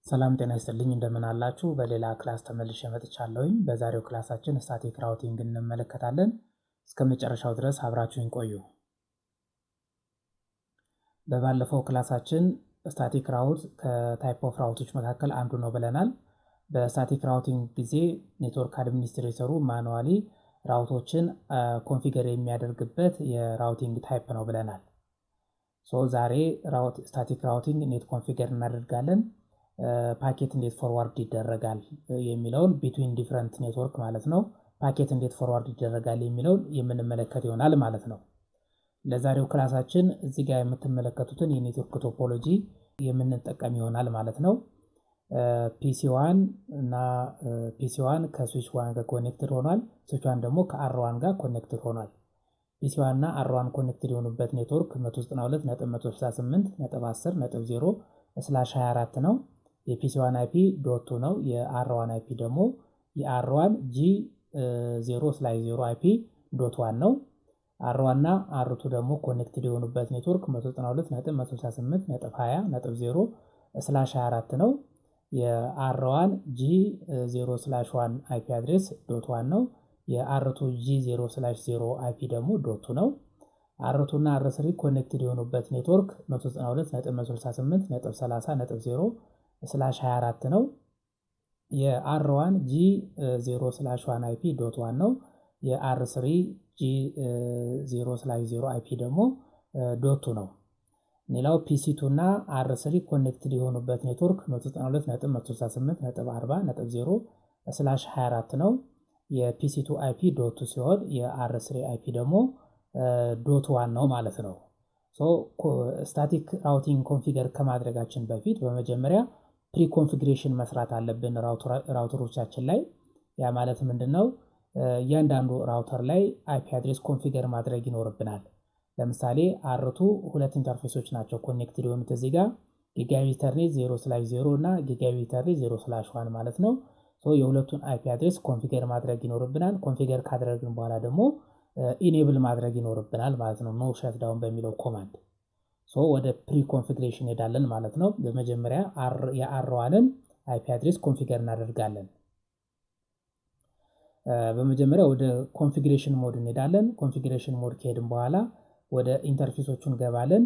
ሰላም ጤና ይስጥልኝ፣ እንደምን አላችሁ? በሌላ class ተመልሼ መጥቻለሁኝ። በዛሬው class ኣችን static routing እንመለከታለን። እስከ መጨረሻው ድረስ አብራችሁኝ ቆዩ። በባለፈው class ኣችን static route ከ type of route ኦች መካከል አንዱ ነው ብለናል። በ static routing ጊዜ network administrator ኡ manually route ኦችን configure የሚያደርግበት የ routing type ነው ብለናል። So ዛሬ static routing እንዴት configure እናደርጋለን፣ ፓኬት እንዴት forward ይደረጋል የሚለውን፣ between different network ማለት ነው፣ ፓኬት እንዴት forward ይደረጋል የሚለውን የምንመለከት ይሆናል ማለት ነው። ለዛሬው class ኣችን እዚህ ጋር የምትመለከቱትን የ network topology የምንጠቀም ይሆናል ማለት ነው። PC 1 እና PC 1 ከ switch 1 ጋር connected ሆኗል። Switch 1 ደግሞ ከ R1 ጋር connected ሆኗል። PC 1 እና R1 connected የሆኑበት ኔትወርክ 192.168.10.0/24 ነው። የ PC 1 IP dot 2 ነው። የ R1 IP ደግሞ የ R1 G0/0 IP dot 1 ነው። R1 እና R2 ደግሞ connected የሆኑበት ኔትወርክ 192.168.20.0/24 ነው። የ R1 G0/1 IP address dot 1 ነው። የ R2 G0/0 IP ደግሞ dot 2 ነው። R2 እና R3 connected የሆኑበት ኔትወርክ 192.168.30.0/24 ነው። የ R1 G0/1 IP dot 1 ነው። የ R3 G0/0 IP ደግሞ dot 2 ነው። ሌላው PC 2 እና R3 connected የሆኑበት ኔትወርክ 192.168.40.0/24 ነው። የ PC 2 IP dot 2 ሲሆን የ R3 IP ደግሞ dot 1 ነው ማለት ነው። Static routing configure ከማድረጋችን በፊት በመጀመሪያ pre configuration መስራት አለብን router ኦቻችን ላይ። ያ ማለት ምንድን ነው? እያንዳንዱ router ላይ IP address configure ማድረግ ይኖርብናል። ለምሳሌ R2 ሁለት interface ኦች ናቸው connected የሆኑት፣ እዚህ ጋር gigabit ethernet 0/0 እና gigabit ethernet 0/1 ማለት ነው። የሁለቱን IP address configure ማድረግ ይኖርብናል። Configure ካደረግን በኋላ ደግሞ enable ማድረግ ይኖርብናል ማለት ነው፣ no shutdown በሚለው command። So ወደ pre configuration እንሄዳለን ማለት ነው። በመጀመሪያ የ R1 ን IP address configure እናደርጋለን። በመጀመሪያ ወደ configuration mode እንሄዳለን። Configuration mode ከሄድን በኋላ ወደ interface ኦቹ እንገባለን።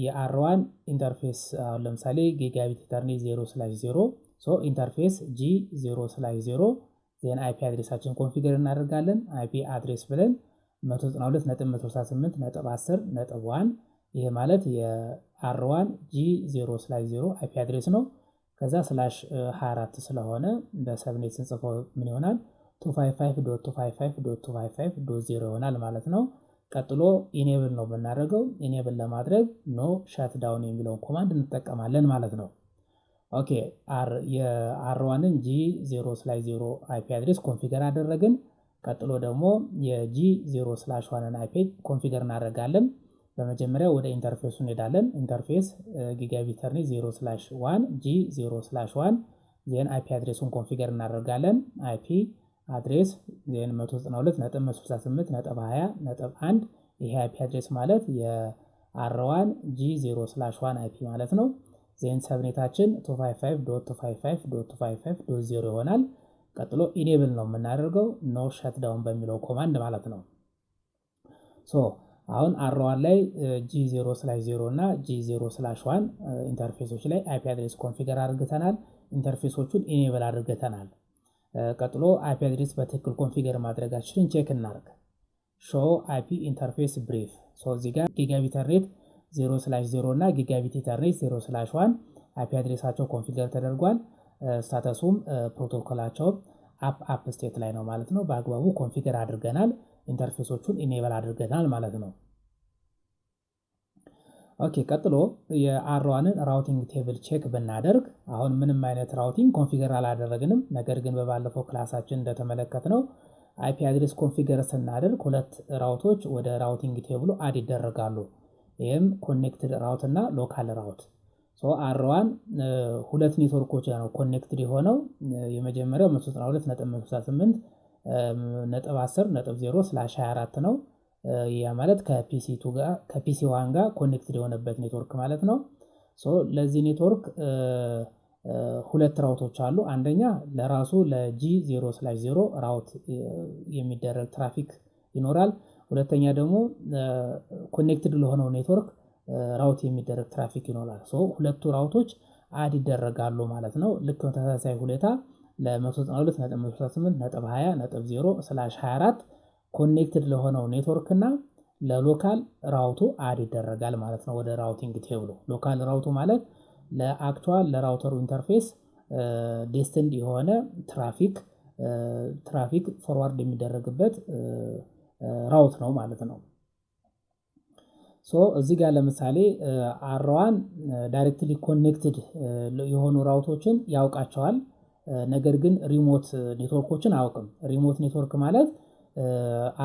የ R1 interface አሁን ለምሳሌ gigabit ethernet 0/0፣ so interface G0/0፣ then IP address ኣችን configure እናደርጋለን። IP address ብለን 192.168.10.1፣ ይሄ ማለት የ R1 G0/0 IP address ነው። ከዛ /24 ስለሆነ በ subnet ስንጽፈው ምን ይሆናል? 255.255.255.0 ይሆናል ማለት ነው። ቀጥሎ enable ነው የምናደርገው። Enable ለማድረግ no shutdown የሚለውን command እንጠቀማለን ማለት ነው። Okay፣ የ R1 ን G0/0 IP address configure አደረግን። ቀጥሎ ደግሞ የ G0/1 ን IP configure እናደርጋለን። በመጀመሪያ ወደ interface ኡ እንሄዳለን። Interface gigabit ethernet 0/1 G0/1፣ then IP address ኡን configure እናደርጋለን። IP address then 192.168.20.1፣ ይሄ IP address ማለት የ R1 G0/1 IP ማለት ነው። Then subnet ኣችን 255.255.255.0 ይሆናል። ቀጥሎ enable ነው የምናደርገው no shutdown በሚለው command ማለት ነው። So አሁን R1 ላይ G0/0 እና G0/1 interface ኦች ላይ IP address configure አድርገናል። Interface ኦቹን enable አድርገናል። ቀጥሎ IP address በትክክል configure ማድረጋችንን check እናርግ። Show IP interface brief። So እዚህ ጋር gigabit ethernet 0/0 እና gigabit ethernet 0/1 IP address ኣቸው configure ተደርጓል። Status ኡም protocol ኣቸው up up state ላይ ነው ማለት ነው። በአግባቡ configure አድርገናል። Interface ኦቹን enable አድርገናል ማለት ነው። Okay፣ ቀጥሎ የ R1 ን routing table check ብናደርግ አሁን ምንም አይነት routing configure አላደረግንም። ነገር ግን በባለፈው class ኣችን እንደተመለከትነው IP address configure ስናደርግ ሁለት route ኦች ወደ routing table ኡ add ይደረጋሉ። ይህም connected route እና local route። So R1 ሁለት ኔትወርኮች ነው connected የሆነው። የመጀመሪያው 192.168.10.0/24 ነው። ያ ማለት ከ PC 2 ጋር፣ ከ PC 1 ጋር connected የሆነበት ኔትወርክ ማለት ነው። So ለዚህ ኔትወርክ ሁለት route ኦች አሉ። አንደኛ ለራሱ ለ G 0/0 route የሚደረግ ትራፊክ ይኖራል። ሁለተኛ ደግሞ connected ለሆነው network route የሚደረግ ትራፊክ ይኖራል። So ሁለቱ route ኦች add ይደረጋሉ ማለት ነው። ልክ በተመሳሳይ ሁኔታ ለ192.168.20.0/24 connected ለሆነው ኔትወርክ እና ለ local route ኡ add ይደረጋል ማለት ነው። ወደ routing table ኡ local route ኡ ማለት ለ actual ለ router ኡ interface destined የሆነ traffic forward የሚደረግበት route ነው ማለት ነው። So እዚህ ጋር ለምሳሌ R1 directly connected የሆኑ route ኦችን ያውቃቸዋል። ነገር ግን remote network ኦችን አያውቅም። Remote network ማለት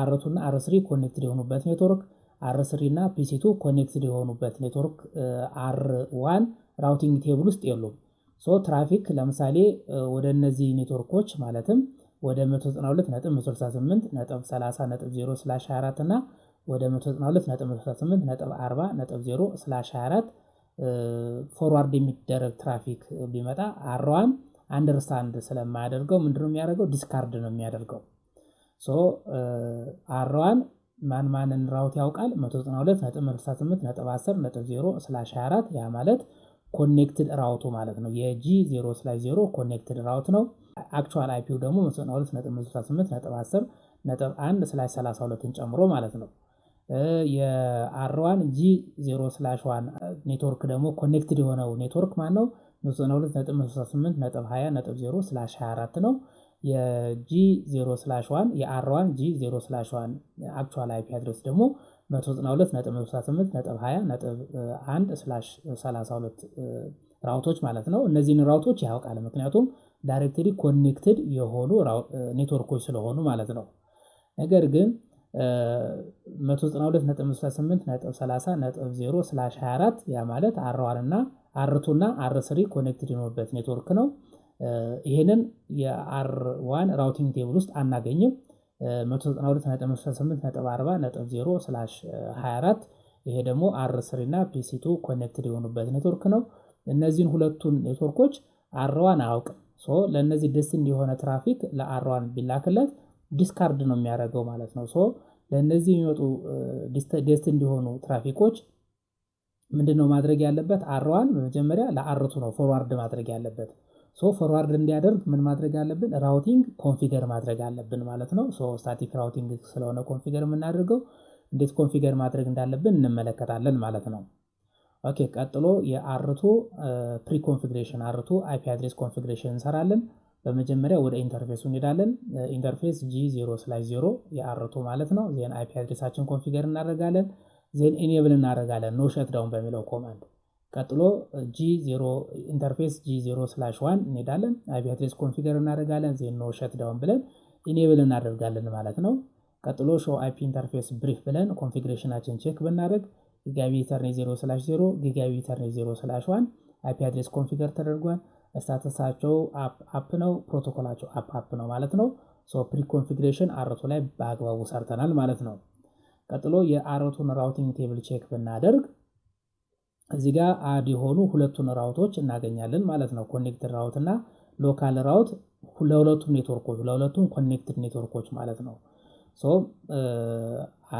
R2 እና R3 connected የሆኑበት network፣ R3 እና PC2 connected የሆኑበት network R1 routing table ውስጥ የሉም። So traffic ለምሳሌ ወደ እነዚህ ኔትወርኮች ማለትም ወደ 192.168.30.0/24 እና ወደ 192.168.40.0/24 forward የሚደረግ ትራፊክ ቢመጣ R1 understand ስለማያደርገው ምንድነው የሚያደርገው? Discard ነው የሚያደርገው። So R1 ማን ማንን route ያውቃል? 192.168.10.0/24፣ ያ ማለት connected route ኡ ማለት ነው። የ G 0/0 connected route ነው። Actual IP ው ደግሞ 192.168.10.1/32ን ጨምሮ ማለት ነው። የ R1 G 0/1 ኔትወርክ ደግሞ connected የሆነው ኔትወርክ ማን ነው? 192.168.20.0/24 ነው። የ G 0/1 የ R1 G 0/1 actual IP address ደግሞ 192.168.20.1/32 route ኦች ማለት ነው። እነዚህን route ኦች ያውቃል፣ ምክንያቱም directly connected የሆኑ ኔትወርኮች ስለሆኑ ማለት ነው። ነገር ግን 192.168.30.0/24፣ ያ ማለት R1 እና R2 እና R3 connected የሆኑበት ኔትወርክ ነው። ይሄንን የ R1 routing table ውስጥ አናገኝም። 192.168.40.0/24፣ ይሄ ደግሞ R3 እና PC2 connected የሆኑበት ኔትወርክ ነው። እነዚህን ሁለቱን network ኦች R1 አያውቅም። So ለእነዚህ destined የሆነ traffic ለ R1 ቢላክለት discard ነው የሚያደርገው ማለት ነው። So ለእነዚህ የሚመጡ destined የሆኑ ትራፊኮች ምንድነው ማድረግ ያለበት? R1 በመጀመሪያ ለ R2 ነው forward ማድረግ ያለበት። So forward እንዲያደርግ ምን ማድረግ አለብን? Routing configure ማድረግ አለብን ማለት ነው። So static routing ስለሆነ configure የምናደርገው እንዴት configure ማድረግ እንዳለብን እንመለከታለን ማለት ነው። Okay፣ ቀጥሎ የ R2 pre configuration፣ R2 IP address configuration እንሰራለን። በመጀመሪያ ወደ interface ኡ እንሄዳለን። Interface G 0/0 የ R2 ማለት ነው። Then IP address ኣችን configure እናደርጋለን። Then enable እናደርጋለን no shutdown በሚለው command። ቀጥሎ G 0 interface G 0/1 እንሄዳለን። IP address configure እናደርጋለን። Then no shutdown ብለን enable እናደርጋለን ማለት ነው። ቀጥሎ show IP interface brief ብለን configuration ኣችን check ብናደርግ gigabit ethernet 0/0፣ gigabit ethernet 0/1 IP address configure ተደርጓል። Status ኣቸው up up ነው፣ protocol ኣቸው up up ነው ማለት ነው። So pre configuration R2 ላይ በአግባቡ ሰርተናል ማለት ነው። ቀጥሎ የ R2 ን routing table check ብናደርግ እዚህ ጋር add የሆኑ ሁለቱን route ኦች እናገኛለን ማለት ነው። Connected route እና local route ለሁለቱም ኔትወርኮች፣ ለሁለቱም connected network ኦች ማለት ነው። So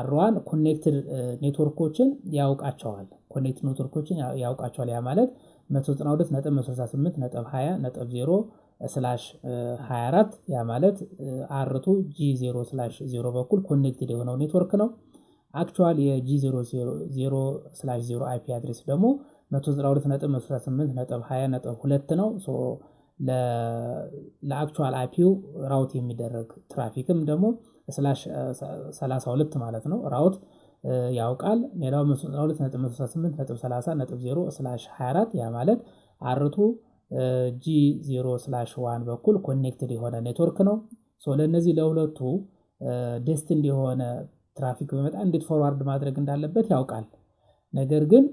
R1 connected network ኦችን ያውቃቸዋል። Connected network ኦችን ያውቃቸዋል። ያ ማለት 192.168.20.0/24፣ ያ ማለት R2 G 0/0 በኩል connected የሆነው ኔትወርክ ነው። Actual የ G 0/0 IP address ደግሞ 192.168.20.2 ነው። ለ actual IP ው route የሚደረግ ትራፊክም ደግሞ /32 ማለት ነው route ያውቃል። ሌላው 192.168.30.0/24፣ ያ ማለት R2 G 0/1 በኩል connected የሆነ ኔትወርክ ነው። So ለእነዚህ ለሁለቱ destined የሆነ ትራፊክ በመጣ እንዴት forward ማድረግ እንዳለበት ያውቃል። ነገር ግን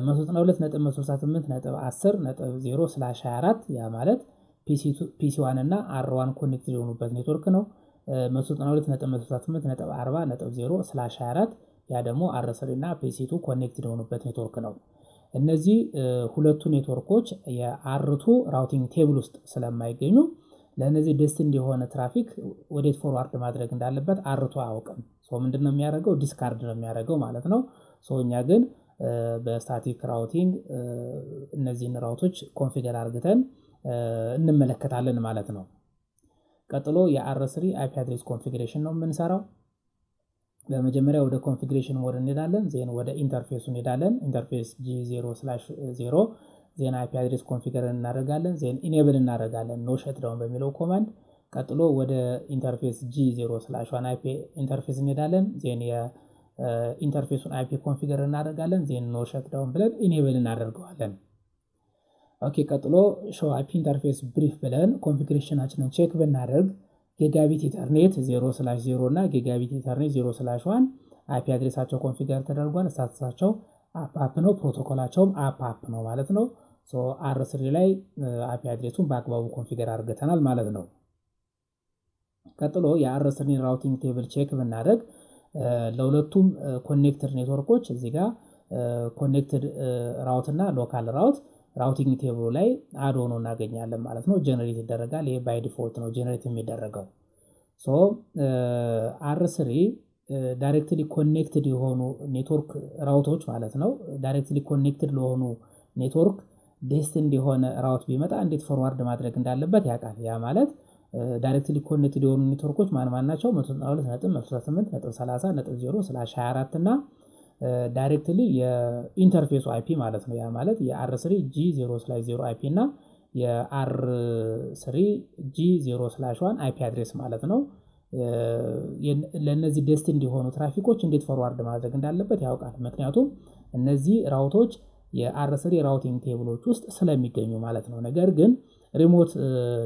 192.168.10.0/24፣ ያ ማለት PC 1 እና R1 connected የሆኑበት ኔትወርክ ነው። 192.168.40.0/24፣ ያ ደግሞ R3 እና PC 2 connected የሆኑበት ኔትወርክ ነው። እነዚህ ሁለቱ ኔትወርኮች የ R2 routing table ውስጥ ስለማይገኙ ለእነዚህ destined የሆነ ትራፊክ ወዴት forward ማድረግ እንዳለበት R2 አያውቅም። So ምንድነው የሚያደርገው? Discard ነው የሚያደርገው ማለት ነው። So እኛ ግን በ static routing እነዚህን route ኦች configure አርግተን እንመለከታለን ማለት ነው። ቀጥሎ የ R3 IP address configuration ነው የምንሰራው። በመጀመሪያ ወደ configuration mode እንሄዳለን። Then ወደ interface ኡ እንሄዳለን። Interface G0/0, then IP address configure እናደርጋለን። Then enable እናደርጋለን no shutdown በሚለው command። ቀጥሎ ወደ interface G0/1 IP interface እንሄዳለን። Then የ interface ኡን IP configure እናደርጋለን። Then no shutdown ብለን enable እናደርገዋለን። Okay, ቀጥሎ show IP interface brief ብለን configuration ኣችንን check ብናደርግ gigabit ethernet 0/0 እና gigabit ethernet 0/1 IP address ኣቸው configure ተደርጓል። Status ኣቸው up up ነው፣ ፕሮቶኮላቸውም up up ነው ማለት ነው። So R3 ላይ IP address ኡን በአግባቡ configure አድርገተናል ማለት ነው። ቀጥሎ የ R3 routing table check ብናደርግ ለሁለቱም connected ኔትወርኮች እዚህ ጋር connected route እና local route routing table ኡ ላይ add ሆኖ እናገኛለን ማለት ነው። Generate ይደረጋል። ይሄ by default ነው generate የሚደረገው። So R3 directly connected የሆኑ network route ኦች ማለት ነው። Directly connected ለሆኑ network destined የሆነ route ቢመጣ እንዴት forward ማድረግ እንዳለበት ያውቃል። ያ ማለት directly connected የሆኑ ኔትወርኮች ማን ማን ናቸው? 192.168.30.0/24 እና directly የ interface ኡ IP ማለት ነው። ያ ማለት የ R3 G0/0 IP እና የ R3 G0/1 IP address ማለት ነው። ለእነዚህ destined የሆኑ ትራፊኮች እንዴት forward ማድረግ እንዳለበት ያውቃል። ምክንያቱም እነዚህ route ኦች የ R3 routing table ኦች ውስጥ ስለሚገኙ ማለት ነው። ነገር ግን remote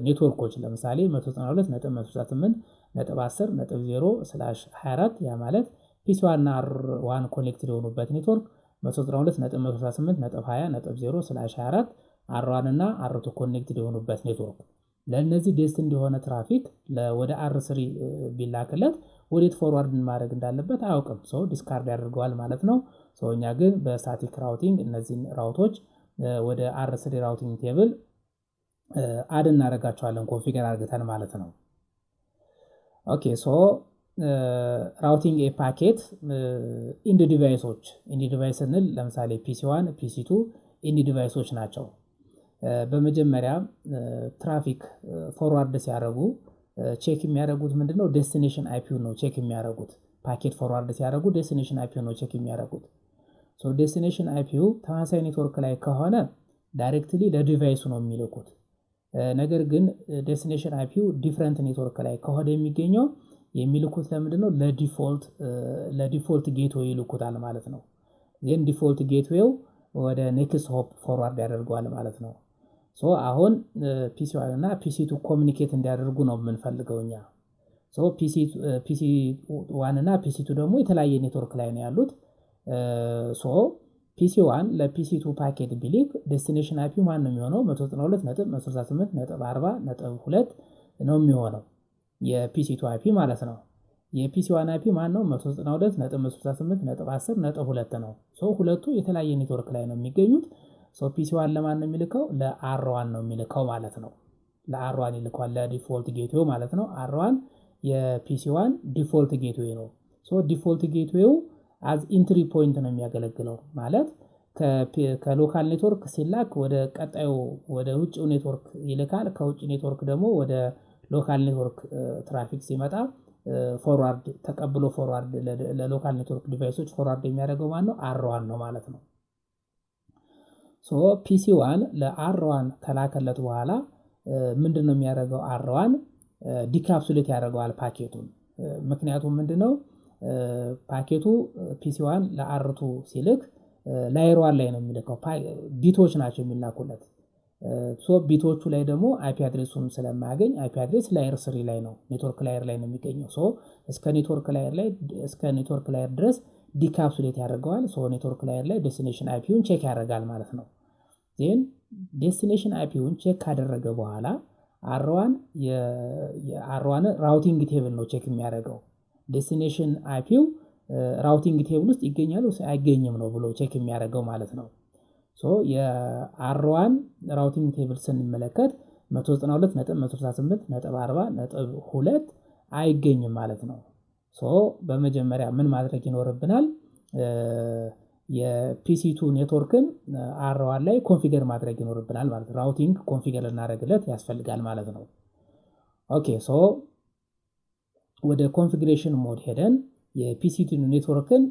ኔትወርኮች ለምሳሌ 192.168.10.0/24፣ ያ ማለት PC 1 እና R 1 connected የሆኑበት ኔትወርክ፣ 192.168.20.0/24 R 1 እና R 2 connected የሆኑበት ኔትወርክ፣ ለእነዚህ destined የሆነ ትራፊክ ወደ R3 ቢላክለት ወዴት forward ማድረግ እንዳለበት አያውቅም። So discard ያደርገዋል ማለት ነው። So እኛ ግን በ static routing እነዚህን route ኦች ወደ R3 routing table add እናደርጋቸዋለን configure አድርገን ማለት ነው። Okay, so routing a packet end device ኦች፣ end device ስንል ለምሳሌ PC 1፣ PC 2 end device ኦች ናቸው። በመጀመሪያ traffic forward ሲያደርጉ check የሚያደርጉት ምንድነው? Destination IP ው ነው check የሚያደርጉት። Packet forward ሲያደርጉ destination IP ው ነው check የሚያደርጉት። So destination IP ው ተመሳሳይ ኔትወርክ ላይ ከሆነ directly ለ device ኡ ነው የሚልኩት። ነገር ግን destination IP ው different network ላይ ከሆነ የሚገኘው የሚልኩት ለምንድን ነው? ለ default gateway ይልኩታል ማለት ነው። Then default gateway ው ወደ next hop forward ያደርገዋል ማለት ነው። So አሁን PC 1 እና PC 2 communicate እንዲያደርጉ ነው የምንፈልገው እኛ። So PC 1 እና PC 2 ደግሞ የተለያየ ኔትወርክ ላይ ነው ያሉት። So PC 1 ለ PC 2 ፓኬት ቢልክ destination IP ማን ነው የሚሆነው? 192.168.40.2 ነው የሚሆነው የ PC 2 IP ማለት ነው። የ PC 1 IP ማን ነው? 192.168.10.2 ነው። So ሁለቱ የተለያየ ኔትወርክ ላይ ነው የሚገኙት። So PC 1 ለማን ነው የሚልከው? ለ R 1 ነው የሚልከው ማለት ነው። ለ R 1 ይልከዋል፣ ለ default gateway ማለት ነው። R 1 የ PC 1 default gateway ነው። So default gateway ው as entry point ነው የሚያገለግለው፣ ማለት ከ local network ሲላክ ወደ ቀጣዩ ወደ ውጭው ኔትወርክ ይልካል። ከውጭ ኔትወርክ ደግሞ ወደ local network traffic ሲመጣ forward ተቀብሎ forward ለ local network device ኦች forward የሚያደርገው ማን ነው? R 1 ነው ማለት ነው። So PC 1 ለ R 1 ከላከለት በኋላ ምንድን ነው የሚያደርገው? R 1 decapsulate ያደርገዋል ፓኬቱን። ምክንያቱም ምንድን ነው፣ packet ኡ PC 1 ለ R 2 ሲልክ layer 1 ላይ ነው የሚልከው። Bit ኦች ናቸው የሚላኩለት። So bit ኦቹ ላይ ደግሞ IP address ኡን ስለማያገኝ IP address layer 3 ላይ ነው፣ network layer ላይ ነው የሚገኘው። So እስከ network layer ድረስ decapsulate ያደርገዋል። So network layer ላይ destination IP ውን check ያደርጋል ማለት ነው። Then destination IP ውን check ካደረገ በኋላ R 1 የ R 1 routing table ነው check የሚያደርገው። Destination IP ው routing table ውስጥ ይገኛል አይገኝም ነው ብሎ check የሚያደርገው ማለት ነው። So የ R1 routing table ስንመለከት 192.168.40.2 አይገኝም ማለት ነው። So በመጀመሪያ ምን ማድረግ ይኖርብናል? የ PC2 network ን R1 ላይ configure ማድረግ ይኖርብናል ማለት ነው። Routing configure ልናደርግለት ያስፈልጋል ማለት ነው። Okay, so ወደ configuration mode ሄደን የ PC2 network ን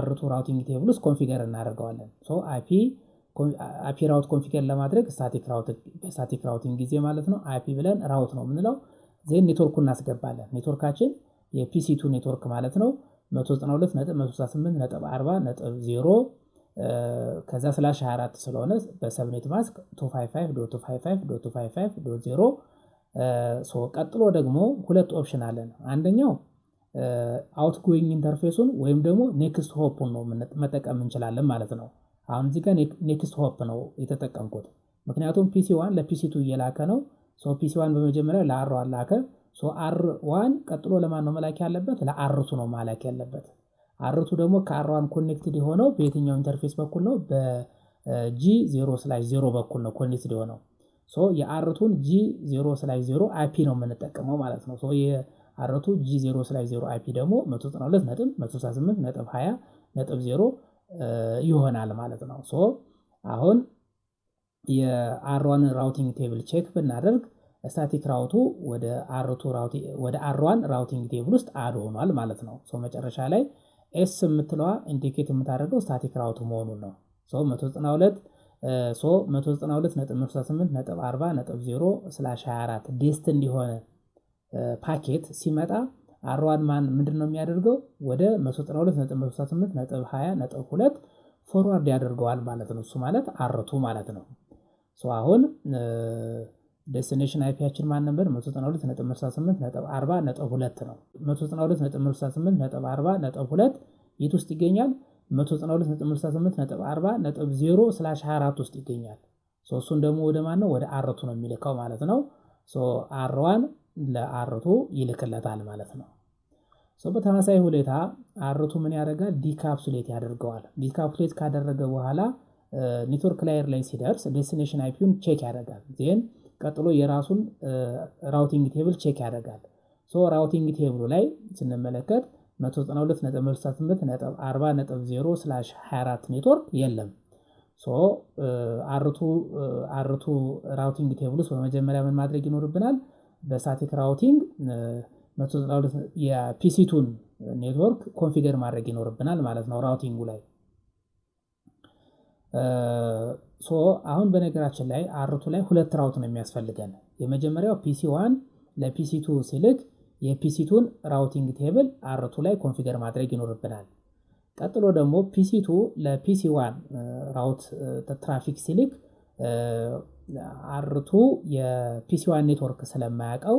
R2 routing table ውስጥ configure እናደርገዋለን። So IP route configure ለማድረግ static routing ጊዜ ማለት ነው፣ IP ብለን route ነው የምንለው። Then network ኡን እናስገባለን። ኔትወርካችን የ PC2 network ማለት ነው፣ 192.168.40.0፣ ከዛ slash 24 ስለሆነ በ subnet mask 255.255.255.0። So ቀጥሎ ደግሞ ሁለት option አለን። አንደኛው outgoing interface ኡን ወይም ደግሞ next hop ኡን ነው መጠቀም እንችላለን ማለት ነው። አሁን እዚህ ጋር next hop ነው የተጠቀምኩት፣ ምክንያቱም PC one ለ PC two እየላከ ነው። So PC one በመጀመሪያ ለ R1 ላከ። So R1 ቀጥሎ ለማን ነው መላክ ያለበት? ለ R2 ነው መላክ ያለበት። R2 ደግሞ ከ R1 connected የሆነው በየትኛው interface በኩል ነው? በ G0/0 በኩል ነው connected የሆነው። So የ R2 ን G0/0 IP ነው የምንጠቀመው ማለት ነው። So የ R2 G0/0 IP ደግሞ 192.168.20.0 ይሆናል ማለት ነው። So አሁን የ R1 routing table check ብናደርግ static route ኡ ወደ R1 routing table ውስጥ add ሆኗል ማለት ነው። So መጨረሻ ላይ S የምትለዋ indicate የምታደርገው static route መሆኑን ነው። So 192 so 192.168.40.0/24 destined የሆነ ፓኬት ሲመጣ R1 ማን ምንድን ነው የሚያደርገው? ወደ 192.168.20.2 forward ያደርገዋል ማለት ነው። እሱ ማለት R2 ማለት ነው። So አሁን destination IP ያችን ማን ነበር? 192.168.40.2 ነው። 192.168.40.2 የት ውስጥ ይገኛል? 192.168.40.0/24 ውስጥ ይገኛል። So እሱን ደግሞ ወደ ማን ነው? ወደ R2 ነው የሚልከው ማለት ነው። So R1 ለ R2 ይልክለታል ማለት ነው። So በተመሳሳይ ሁኔታ R2 ምን ያደርጋል? Decapsulate ያደርገዋል። Decapsulate ካደረገ በኋላ network layer ላይ ሲደርስ destination IP ውን check ያደርጋል። Then ቀጥሎ የራሱን routing table check ያደርጋል። So routing table ኡ ላይ ስንመለከት 192.168.40.0/24 ኔትወርክ የለም። So R2 routing table ውስጥ በመጀመሪያ ምን ማድረግ ይኖርብናል? በ static routing የ PC2 ን network configure ማድረግ ይኖርብናል ማለት ነው routing ኡ ላይ። So አሁን በነገራችን ላይ R2 ላይ ሁለት route ነው የሚያስፈልገን። የመጀመሪያው PC one ለ PC2 ሲልክ የ PC2 ን routing table R2 ላይ configure ማድረግ ይኖርብናል። ቀጥሎ ደግሞ PC2 ለ PC one route traffic ሲልክ R2 የ PC one network ስለማያውቀው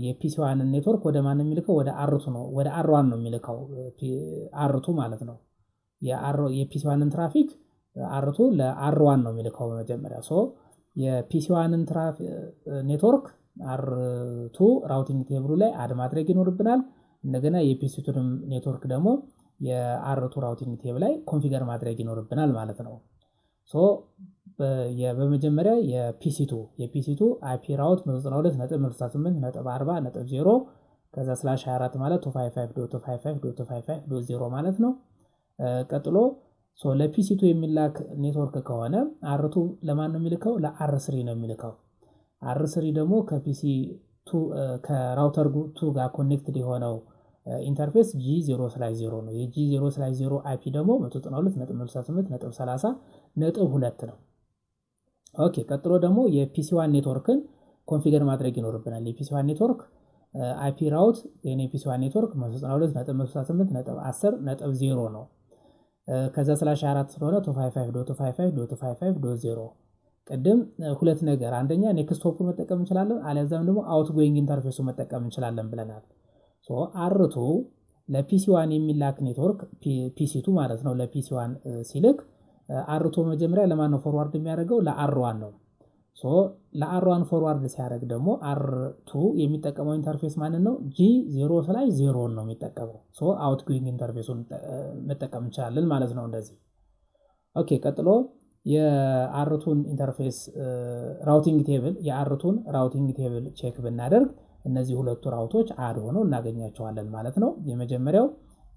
የ PC one ን network ወደ ማን ነው የሚልከው? ወደ R2 ነው፣ ወደ R1 ነው የሚልከው R2 ማለት ነው። የ PC one ን traffic R2 ለ R1 ነው የሚልከው በመጀመሪያ። So የ PC one ን network R2 routing table ኡ ላይ add ማድረግ ይኖርብናል። እንደገና የ PC2 ንም network ደግሞ የ R2 routing table ላይ configure ማድረግ ይኖርብናል ማለት ነው። So በመጀመሪያ የ PC2 IP route 192.168.40.0 ከዛ slash 24 ማለት 255.255.255.0 ማለት ነው። ቀጥሎ ለ PC2 የሚላክ ኔትወርክ ከሆነ R2 ለማን ነው የሚልከው? ለ R3 ነው የሚልከው። R3 ደግሞ ከ PC2፣ ከ router two ጋር connected የሆነው interface G0/0 ነው። የ G0/0 IP ደግሞ 192.168.30.2 ነው። Okay, ቀጥሎ ደግሞ የ PC one network ን configure ማድረግ ይኖርብናል። የ PC one network IP route የ PC one network 192.168.10.0 ነው። ከዛ slash 4 ስለሆነ 255.255.255.0። ቅድም ሁለት ነገር፣ አንደኛ next hop ኡን መጠቀም እንችላለን፣ አለዛም ደግሞ outgoing interface ኡ መጠቀም እንችላለን ብለናል። So R2 ለ PC one የሚላክ network፣ PC2 ማለት ነው፣ ለ PC one ሲልክ R2 መጀመሪያ ለማን ነው forward የሚያደርገው? ለ R1 ነው። So ለ R1 forward ሲያደርግ ደግሞ R2 የሚጠቀመው interface ማንን ነው? G0/0 ን ነው የሚጠቀመው። So outgoing interface ኡን መጠቀም እንችላለን ማለት ነው እንደዚህ። Okay, ቀጥሎ የአርቱን ኢንተርፌስ ራውቲንግ ቴብል የአርቱን ራውቲንግ ቴብል ቼክ ብናደርግ እነዚህ ሁለቱ route ኦች add ሆነው እናገኛቸዋለን ማለት ነው። የመጀመሪያው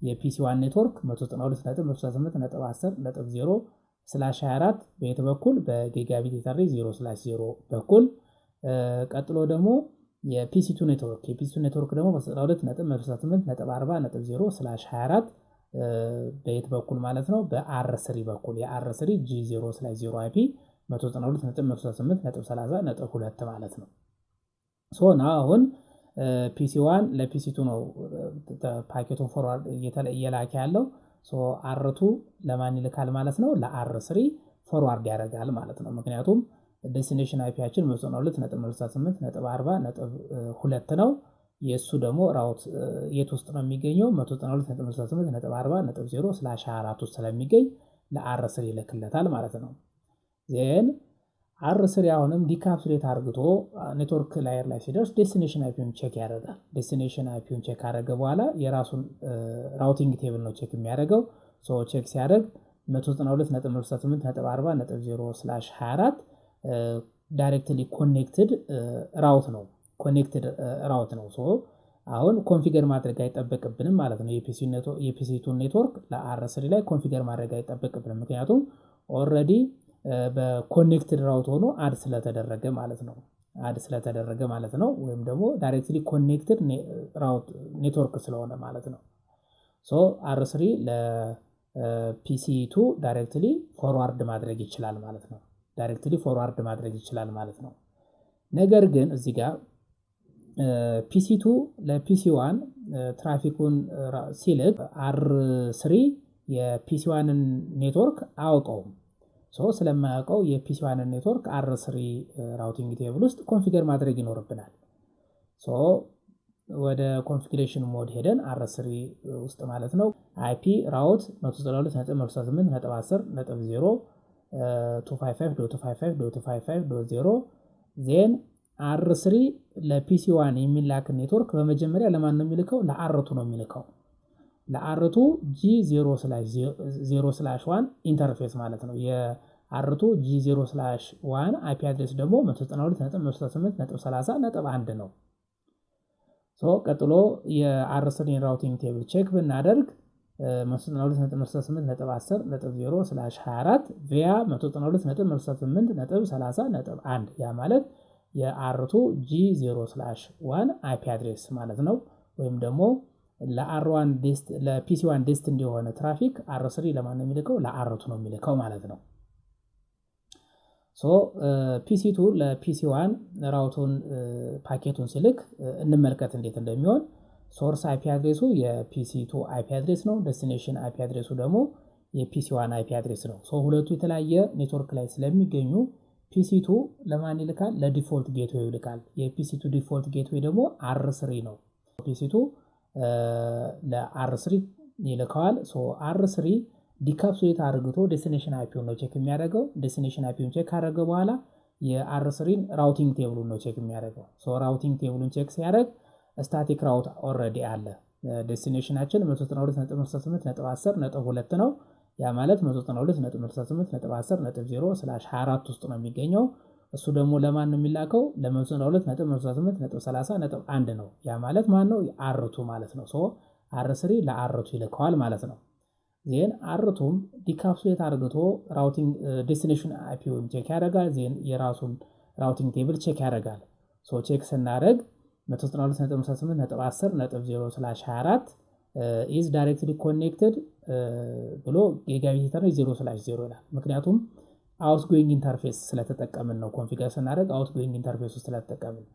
የ PC 1 ኔትወርክ 192.168.10.0/24 በየት በኩል? በ gigabit ethernet 0/0 በኩል። ቀጥሎ ደግሞ የ PC 2 ኔትወርክ፣ የ PC 2 ኔትወርክ ደግሞ በ92.168.40.0/24 በየት በኩል ማለት ነው? በ R3 በኩል፣ የ R3 G0/0 IP 192.168.30.2 ማለት ነው። So now አሁን PC 1 ለ PC 2 ነው packet ኡን forward እየላከ ያለው። So R2 ለማን ይልካል ማለት ነው? ለ R3 forward ያደርጋል ማለት ነው። ምክንያቱም destination IP ያችን 192.168.40.2 ነው። የእሱ ደግሞ route የት ውስጥ ነው የሚገኘው? 192.168.40.0/24 ውስጥ ስለሚገኝ ለ R3 ይልክለታል ማለት ነው። Then R3 አሁንም decapsulate አርግቶ network layer ላይ ሲደርስ destination IP ውን check ያደርጋል። Destination IP ውን check ካደረገ በኋላ የራሱን routing table ነው check የሚያደርገው። So check ሲያደርግ 192.168.40.0/24 directly connected route ነው፣ connected route ነው። So አሁን configure ማድረግ አይጠበቅብንም ማለት ነው። የ PC 2 network ለ R3 ላይ configure ማድረግ አይጠበቅብንም፣ ምክንያቱም already በ connected route ሆኖ add ስለተደረገ ማለት ነው። Add ስለተደረገ ማለት ነው። ወይም ደግሞ directly connected route network ስለሆነ ማለት ነው። So R3 ለ PC 2 directly forward ማድረግ ይችላል ማለት ነው። Directly forward ማድረግ ይችላል ማለት ነው። ነገር ግን እዚህ ጋር PC 2 ለ PC 1 traffic ኩን ሲልክ R3 የ PC 1 ን ኔትወርክ አያውቀውም። So ስለማያውቀው የ PC 1 ን network R3 routing table ውስጥ configure ማድረግ ይኖርብናል። So ወደ configuration mode ሄደን R3 ውስጥ ማለት ነው IP route 192.168.10.0 255.255.255.0፣ then R3 ለ PC 1 የሚላክ ኔትወርክ በመጀመሪያ ለማን ነው የሚልከው? ለ R2 ነው የሚልከው። ለ R2 G0/1 interface ማለት ነው። የ R2 G0/1 IP address ደግሞ 192.168.30.1 ነው። So ቀጥሎ የ R3 routing table check ብናደርግ 192.168.10.0/24 via 192.168.30.1፣ ያ ማለት የ R2 G0/1 IP address ማለት ነው። ወይም ደግሞ ለ R1 ለ PC 1 destined የሆነ traffic R3 ለማን ነው የሚልከው? ለ R2 ነው የሚልከው ማለት ነው። So PC 2 ለ PC 1 route ኡን packet ኡን ሲልክ እንመልከት እንዴት እንደሚሆን። Source IP address ኡ የ PC 2 IP address ነው። Destination IP address ኡ ደግሞ የ PC 1 IP address ነው። So ሁለቱ የተለያየ ኔትወርክ ላይ ስለሚገኙ PC 2 ለማን ይልካል? ለ default gateway ይልካል። የ PC 2 default gateway ደግሞ R3 ነው። PC 2 ለ R3 ይልከዋል። So R3 decapsulate አድርግቶ destination IP ውን ነው check የሚያደርገው። Destination IP ውን check ካደረገ በኋላ የ R3 ን routing table ኡን ነው check የሚያደርገው። So routing table ኡን check ሲያደርግ static route already አለ። Destination ኣችን 192.168.10.2 ነው። ያ ማለት 192.168.10.0/24 ውስጥ ነው የሚገኘው። እሱ ደግሞ ለማን ነው የሚላከው? ለ192.168.30.1 ነው። ያ ማለት ማን ነው? R2 ማለት ነው። So R3 ለ R2 ይልከዋል ማለት ነው። Then R2 ም decapsulate አርግቶ routing destination IP ውን check ያደርጋል። Then የራሱን routing table check ያደርጋል። So check ስናደርግ 192.168.10.0/24 is directly connected ብሎ gigabit ethernet 0/0 ይላል። ምክንያቱም outgoing interface ስለተጠቀምን ነው። Configure ስናደርግ outgoing interface ውስጥ ስለተጠቀምን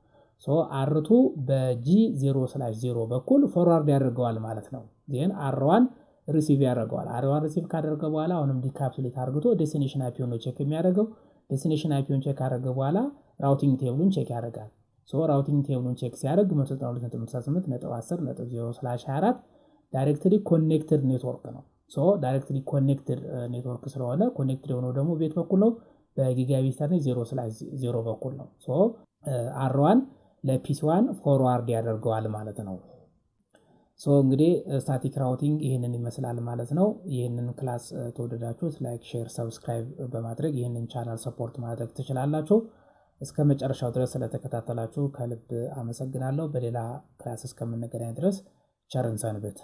so R2 በ G0/0 በኩል forward ያደርገዋል ማለት ነው። Then R1 receive ያደርገዋል። R1 receive ካደረገ በኋላ አሁንም decapsulate አድርግቶ destination IP ውን ነው check የሚያደርገው። Destination IP ውን check ካደረገ በኋላ routing table ኡን check ያደርጋል። So routing table ኡን check ሲያደርግ 192.168.10.0/24 directly connected network ነው። So directly connected network ስለሆነ connected የሆነው ደግሞ በየት በኩል ነው? በ gigabit ethernet 0/0 በኩል ነው። So R1 ለ PC 1 forward ያደርገዋል ማለት ነው። So እንግዲህ static routing ይህንን ይመስላል ማለት ነው። ይህንን class ከወደዳችሁት like፣ share፣ subscribe በማድረግ ይህንን channel support ማድረግ ትችላላችሁ። እስከ መጨረሻው ድረስ ስለተከታተላችሁ ከልብ አመሰግናለሁ። በሌላ class እስከምንገናኝ ድረስ ቸር እንሰንብት።